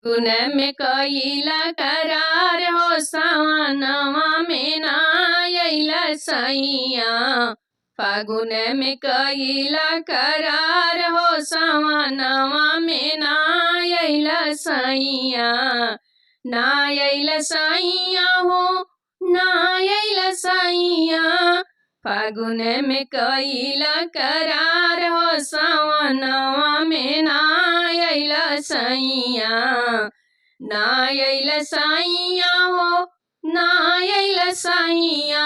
गुन में कइला करार हो सवनवा में ना अइला सैया। फागुन में कइला करार हो सवनवा में ना अइला सैया। ना अइला सैया हो ना अइला सैया। फागुन में कइला करार हो सवनवा में ना अइला सैया। ना अइला सैया हो ना अइला सैया।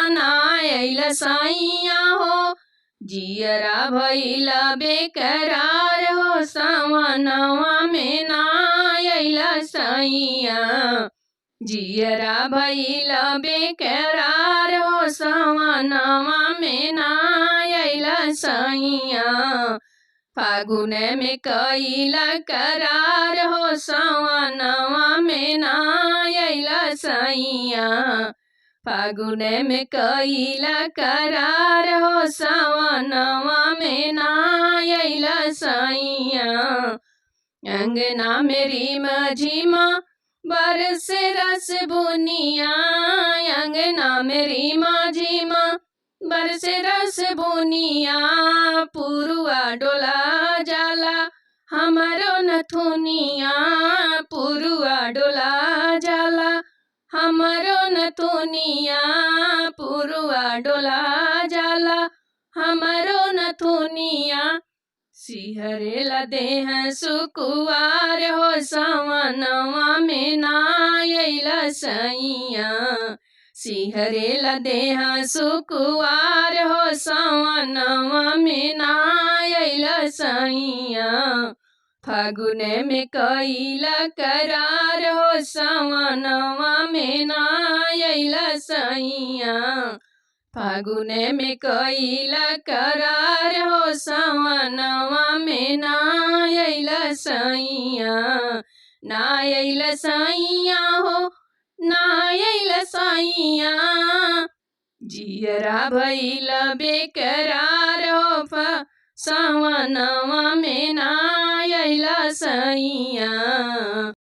ना अइला सैया हो जियरा भइला बेकरार हो सवनवा में ना अइला सैया। जियरा भइला बेकरार हो सवनवा में ना अइला सैया। फागुन में कइला करार हो सवनवा में ना अइला सैया। फागुन में कइला करार हो सवनवा में ना अइला सैया। अंगना मेरी मझिमा बरस रस बुनिया। अंगना मेरी माझिमा बरस रस बुनिया। पुरुआ डोला जाला हमरो नथुनिया। पुरुआ डोला जाला हमरो नथुनिया। पुरुआ डोला जाला हमरो नथुनिया। सिहरेला देह सुकुवार हो सवनवा में ना अइला सैया। सिहरेला देह सुकुवार हो सवनवा में ना अइला सैया। फागुन में कइला करार हो सवनवा में ना अइला सैया। फागुन में कइला करार हो सवनवा में ना अइला सैया। ना अइला सैया हो ना अइला सैया। जियरा भइला बेकरार हो सवनवा में ना अइला सैया।